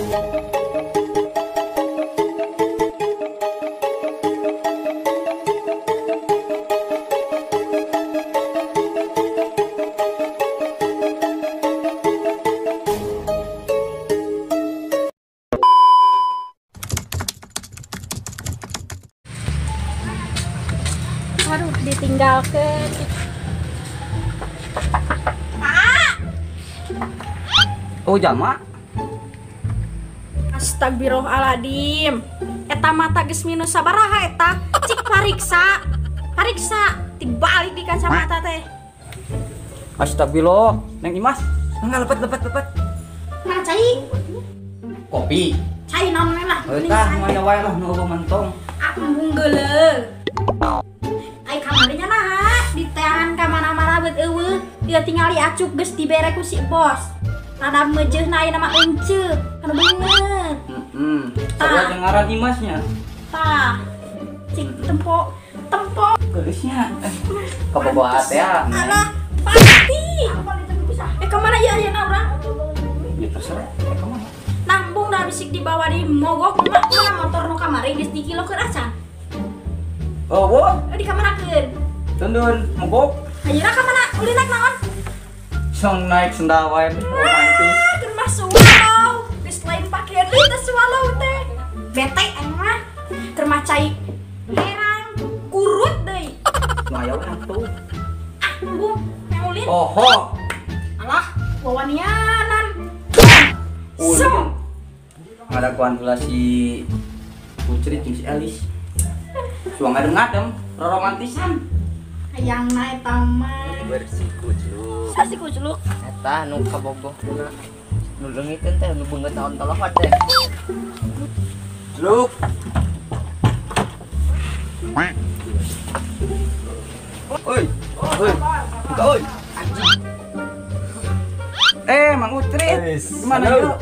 Aduh, ditinggalkan. Ah! Oh, jama. Astagfirullahaladzim. Eta mata geus minus sabaraha eta? Cik pariksa. Pariksa dibalik di kacamata teh. Astagfirullah, Neng Imas. Enggak lepet. Mana cai? Kopi. Cai naon lah. Tah, mana wae lah nu mentong. Aku munggeuleuh. Ai kamarnya nah, diteangan ka mana-mana beut eueuh. Dia tingali acuk geus dibere ku si bos. Rada meujeuhna ayeuna mah enceuh, kan beungeut. Heeh. Sarua jeung ngaran Imasnya. Tah. Cik tempo. Geulisnya. Kabogoh teh. Alah, pasti. Ka mana ieu ayeuna urang? Ya terserah, ka mana? Nambung dah bisik dibawa di mogok mah motor nu kamari geus dikilokeun acan. Oh, wo. Di kamanakeun? Tundun, mogok. Ayeuna ka mana? Ulin naik naon? Song naik sendal wae romantis. Keur mah swallow. Geus lain pakaian deui teh swallow teh. Bete aing mah. Keur mah cai herang kurut deui. Nu aya we atuh. Ah, embung, yang ulin. Oho. Alah, wawanianan. Ulin. Ngadakuan heula si Putri jeung si Elis. Suang ngadem-ngadem, romantisan. Hayang na eta mah. Bersih kucluk. Sasi kucluk. Eta nu kabogohna. Nu leungiteun teh nu beungeut naon telepon teh. Cluk. Oi. Oi. Buka oi. Mang Ucrit. Gimana yuk?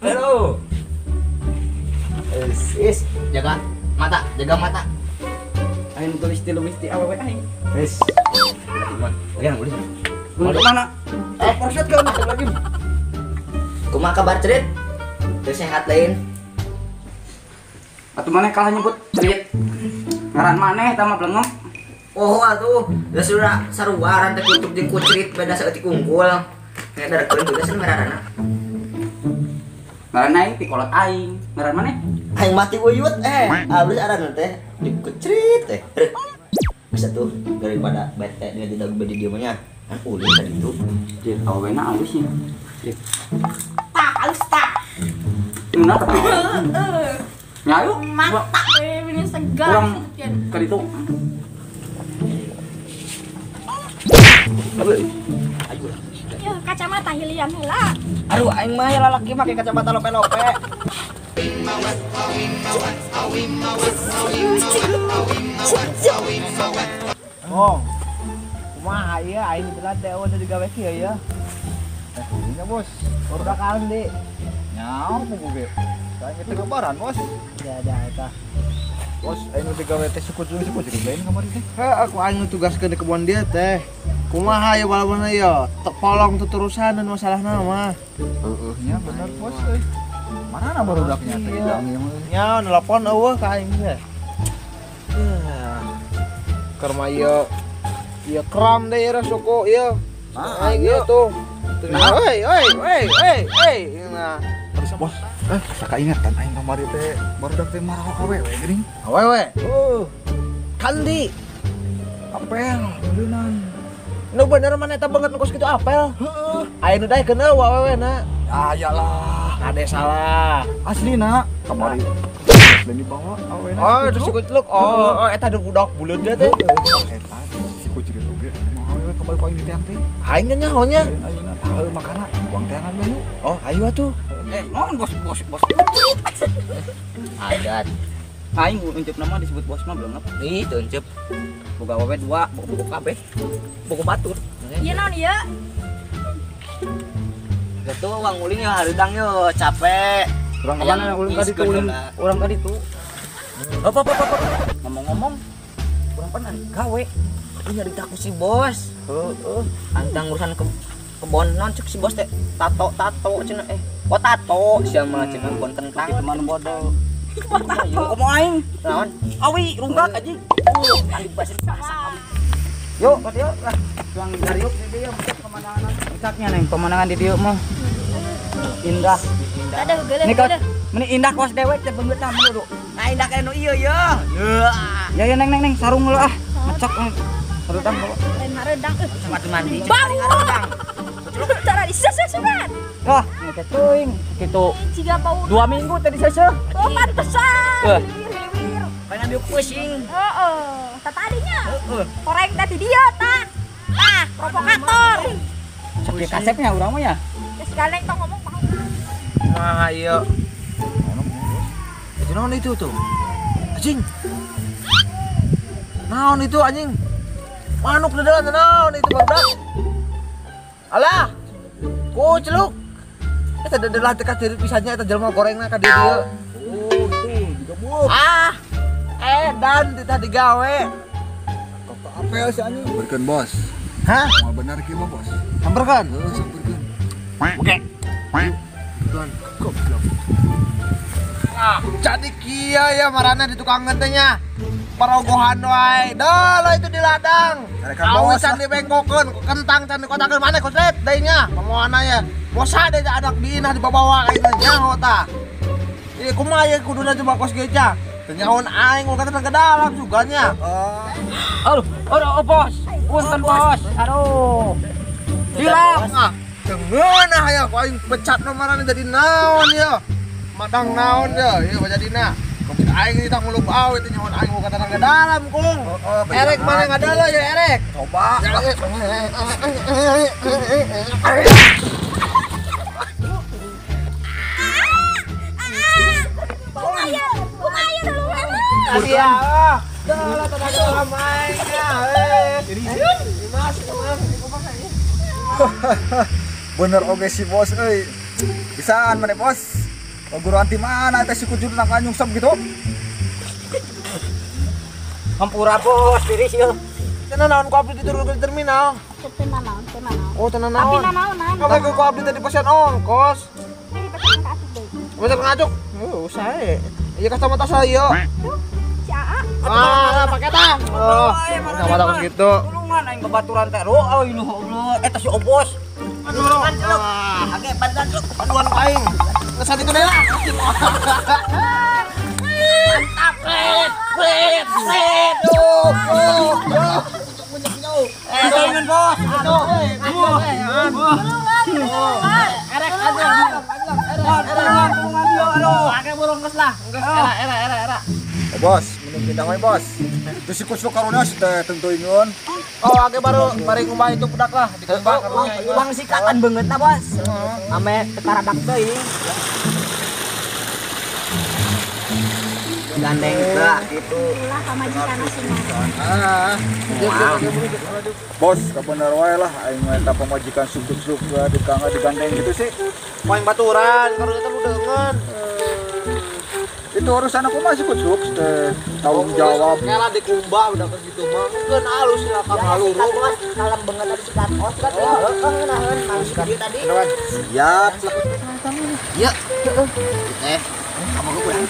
Halo. Is, jaga mata, jaga mata. Aing tulis ti leuwih ti awewe aing. Wis. Lagi ulin. Ulin mana? Porset kan lagi. Kumaha kabar Crit? Teu sehat lain? Atuh maneh kalah nyebut Crit. Ngaran maneh eta mah blengok. Oh atuh, geus sudah sarua rantai kutuk jeung kucrit beda saeutik unggul. Nya darekeun juga cenah merarana. Ngaran aing pikolot aing. Ngaran maneh? Aing mati uyut alus aran teh dikucrit teh. Bisa tuh daripada bete dia tidak bedi dia mah kan ulin tadi tuh. Jeung awena alus nya. Tah alus tah. Nuna tah. Nyayu mata we ini segar. Urang ka ditu. Yeuh kacamata hilian heula. Aduh aing mah lalaki make kacamata lope-lope. Oh, kumaha ieu aing dibelah teh eueuh digawe kieu ya. Eh, nya bos. Udah kalem di. Nyaho ku ge. Saing teu kabaran, bos. Ya ada eta. Bos, aing nu digawe teh suku lain kamari teh. Heuh, aku aing nu tugaskeun di kebon dia teh. Kumaha ieu balabana ieu? Tek polong tuterusan dan masalahna mah. Heueuh nya bener bos euy. Mana barudaknya teh hilang ieu mah. Nya nelpon eueuh ka aing teh. Keur mah ieu ieu kram deh ieu suku ieu. Nah, aing ieu tuh. Oi oi oi oi oi. Nah, bos, asa kaingetan aing kamari teh barudak teh marah awewe geuning. Awewe. Heuh. Kandi. Apel beunang. Nu bener mana eta banget nu kos kitu apel. Heeh. Aya nu daekeun eueuh awewe na. Aya lah. Kade salah. Aslina kamari. Lain dibawa awena. Oh, terus si kucluk. Oh, eta budak buleud teh. Eta si kucluk oge. Mau awewe kamari ku aing diteang teh. Aing nya nyaho nya. Ayeuna tah makana buang teangan we yuk. Oh, ayo atuh. Naon bos. Adat. Aing unceuk nama disebut bos mah belum apa. Ih, teu unceuk. Boga awewe dua, boga kabeh. Boga batur. Ieu naon ieu? Gitu uang ulin ya harudang yo capek. Urang ka mana ulin ka ditu ulin. Urang ka ditu. Apa. Ngomong-ngomong urang pernah gawe. Ih nyarita ku si bos. Heeh. Antang urusan ke Kebon naon cek si bos teh tato-tato cenah potato sia mah cenah kebon kentang teman bodoh. Potato komo aing. Naon? Awi runggak anjing. Yuk, yuk lah. Tuang dariuk di dieu pemandangan. Puncaknya neng pemandangan di dieu mah. Indah. Indah. Meni indah kos dewek teh beungeutna melulu. Nah indah kana nu ieu ye. Ya ya neng neng neng sarung heula ah. Ngecok hareudang bawa. Lain hareudang euy. Mati mandi. Bau. Cara diseseh-sesan. Wah, teh teuing kitu. Ciga bau. 2 minggu teh diseseh. Oh, pantesan. Pengen diuk pusing. Heeh. Tah tadinya. Heeh. Koreng teh di dieu tah. Tah, provokator. Sakit kasepnya urang mah ya. Geus galeng tong ngomong paham. Nah, ieu. Itu naon itu tuh? Anjing. Naon itu anjing? Manuk di dalam naon itu barudak. Alah. Kuceluk. Eta dedelah teh ka pisannya eta jelema gorengna ka dieu. Oh, itu juga buuk. Ah. Edan teh tadi gawe. Kok apel si anjing? Samperkeun bos. Hah? Moal bener kieu mah bos. Samperkeun? Heeh, samperkeun. Oke. Tuan, goblok. Ah, jadi kia ya marana di tukang teh nya. Parogohan wae. Dah itu di ladang. Awi can dibengkokeun, kentang can dikotakeun mana koslet deui nya. Pamoana ya. Bosa deui anak diinah dibawa ka ieu nyaho tah. Ieu kumaha ieu kuduna coba kos kieu ca. Teu nyahoan aing mun kata ke dalam suganya. Aduh, aduh bos. Punten bos. Aduh. Hilap. Ah, teu ngeunah ya ku aing pecat marana jadi naon ya. Madang naon ya, ieu jadina. Aing ditang ngulup awe teh nyahoan aing mun kata ke dalam kung. Erek mana ngadala ya erek. Coba. Iya, dah tenaga dalam aing ya. Mas, bener oge si bos euy. Bisaan maneh bos. Guruan ti mana teh si kujur nang nyungsep gitu. Hampura bos, tiris ieu. Cenah naon ku abdi diturunkeun di terminal? Teu naon, teu naon. Oh, teu naon. Tapi nanaonan. Kabeh ku abdi teh di pasian ongkos. Ini di pasian ka asup deui. Pasian ngacuk. Heuh, sae. Ieu kacamata saya. Si Aa. Ah, pakai tah. Oh, kacamata kos kitu. Tulungan aing babaturan teh. Ro, euy nu Allah, eta si obos. Tulungan celuk. Oke, bantuan celuk. Bantuan aing. Ngesan itu deh lah. Mantap, red, red, red. Oh, oh, oh. Tulungan bos. Erek, aduh. Pakai burung geus lah. Geus era era era era. Bos, minum pindah wae bos. Itu si kucluk karunya si teh tentuingeun. Oh, age baru bari ngumbah itu budak lah, dikumbah karunya. Uang sikatan beungeutna bos. Ame teu karadak teuing. Gandeng teh gitu. Ulah pamajikanna semua. Ah. Bos, kabener wae lah aing mah eta pamajikan suk-suk dikanga digandeng gitu sih. Poin baturan karunya teh ludeungeun. Itu urusan aku masih kucluk teh tanggung jawab. Kela dikumbah udah ke situ mah. Keun alus lah ka ngaluru. Kalem banget tadi sikat os kan. Heeh, ngeunaheun masuk ka dieu tadi. Siap lah. Ieu. Teh, kamu kurang.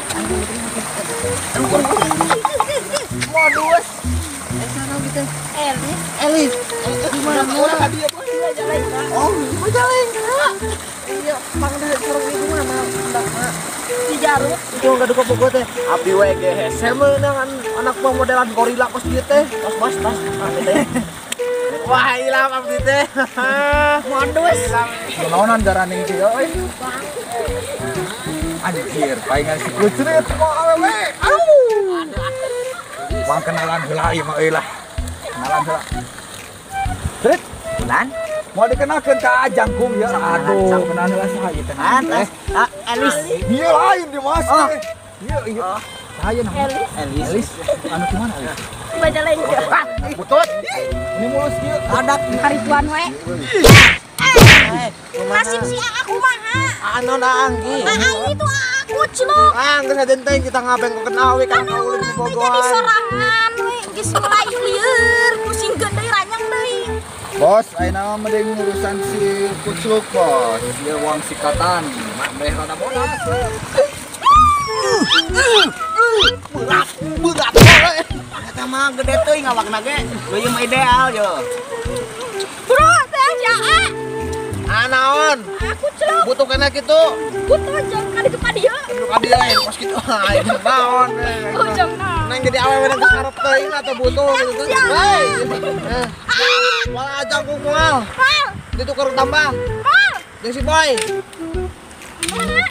Waduh. Elis. Elis. Di mana ka dieu? Oh, Majalengka. Iya, pangdah sareng ibu mana andakna. Di Garut. Itu enggak duka bogo teh. Abdi we ge hese meunang anak buah modelan gorila kos dieu teh. Tos bos, tos. Wah, hilang abdi teh. Modus. Naonan jaraning kieu euy. Anjir, palingan si kucrit mah awewe. Aduh. Mang kenalan heula ieu mah euy lah. Kenalan heula. Trit, kenalan. Mau dikenalkeun ka jangkung ya. Aduh, kenalan heula saha ieu teh? Ah, Elis. Ieu lain di mas. Ieu ieu. Saha ieu namanya? Elis. Elis. Anu di mana Elis? Majalengka. Ah, butut. Ini mulus ieu. Adat karituan we. Nasib si Aa kumaha? Anon Anggi. Aa itu aku cilok. Ah, geus sadenteng kita ngabengkokeun awe ka kaulun di Jadi Bogor. sorangan we geus mulai lieur, pusingkeun deui ranyang deui. Bos, ayeuna mah mending urusan si Kucluk, bos. Dia uang sikatan. Meh rada bodas. Berat, berat. Eta mah gede teuing awakna ge. Leuyeum ideal yo. Bro, teh sia. Ah naon? Aku celuk. Butuh kena kitu. Butuh jong ka ditu ka dieu. Ka dieu kos kitu. Aing naon. Ujung naon. Neng jadi awewe geus karep teuing atau butuh gitu. Hei. Moal ajang ku moal. Ditukar tambah. Jeung si Boy. Mana?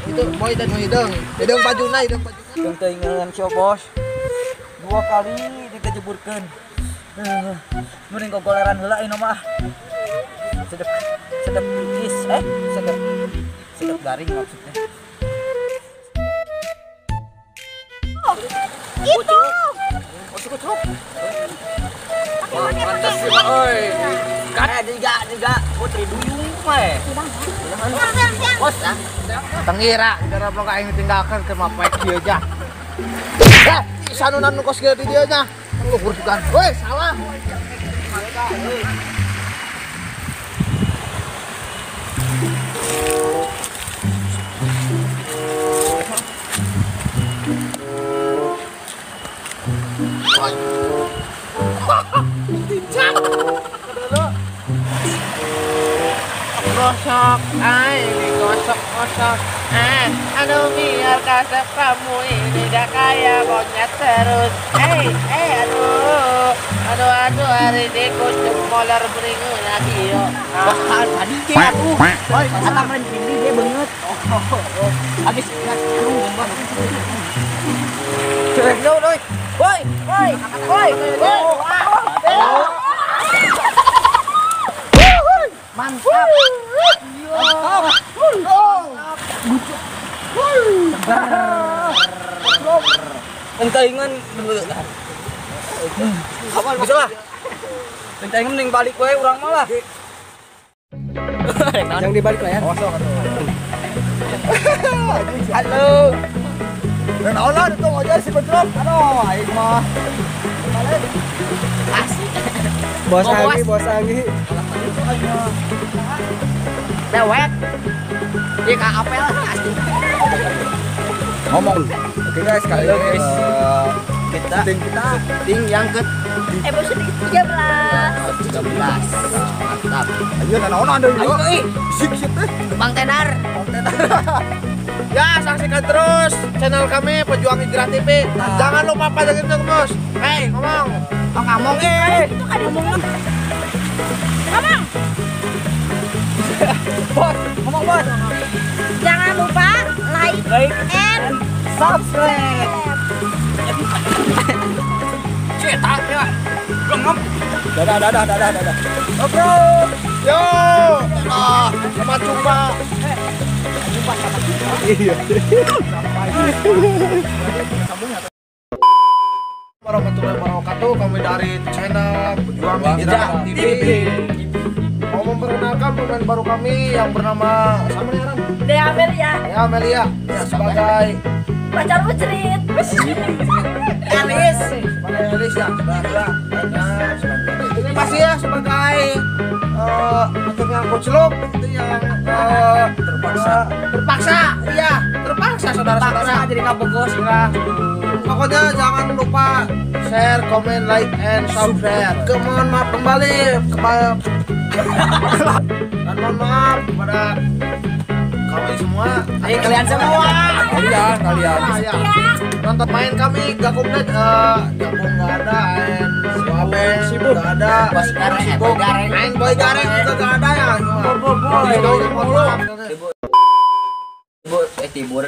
Itu Boy dan hideung. Hideung bajuna, hideung bajuna. Jeung teuing si bos. 2 kali dikejeburkeun. Mending gogoleran heula ayeuna mah. Sedep sedep tipis, sedep sedep garing maksudnya. Oh, itu. Oh, cukup. Pantes sih, oi. Kan juga putri duyung mah. Bos, tengira, gara blok aing ditinggalkeun ke mah poek kieu nya. Eh, sanunan nu kos kieu di dieu nya. Luhur juga. Woi, salah. Gosok, ini gosok-gosok, aduh biar kasep kamu ini gak kaya monyet terus, aduh, aduh, aduh, hari ini kucing molar beringu lagi yo. Wah, tadi dia tuh, oi, kata main ini dia banget, habis ingat kerung bang. Celek jauh, oi, woi, woi, woi, mantap. Entaingan bisa lah. Entaingan mending balik wae urang mah lah. Jangan dibalik lah ya. Halo. Dan Allah itu aja si Petruk. Aduh, aing mah. Asik. Bos Anggi, bos Anggi. Dewek. Di ka apel. Ngomong. Oke guys, kali ini guys kita syuting yang ke episode 13. 13. Mantap. Ayo naon ada ieu. Sik sik teh. Bang Tenar. Bang Tenar. Ya, saksikan terus channel kami Pejuang Hijrah TV. Jangan lupa pantengin terus. Hei, ngomong. Oh, ngomong eh. Itu kan ngomong. Ngomong. Bos, ngomong bos. Jangan lupa like and subscribe. Cetak ya. Belum. Dadah dadah dadah dadah. Oh, bro. Yo. Ah, sama jumpa. Jumpa sama jumpa. Iya. Warahmatullahi wabarakatuh. Kami dari channel Pejuang Hijrah TV. Mau memperkenalkan pemain baru kami yang bernama sama nih Aran? Dea Amelia. Dea Amelia ya, sebagai pacar Ucrit. Elis. Sebagai Elis ya. Nah, ini pasti ya sebagai untuk yang Kucluk itu yang terpaksa. Terpaksa, iya, terpaksa saudara-saudara. Jadi kabegos. Ya. Pokoknya jangan lupa share, comment, like, and subscribe. Mohon maaf kembali kepada dan mohon maaf kepada kami semua. Ayo kalian semua. Kalian, kalian. Ya. Nonton main kami gak komplit, Jabung gak ada, Suabe sibuk gak ada, Bos Gareng, sibuk, main Boy Gareng juga gak ada ya. Boy, boy, boy, tibur.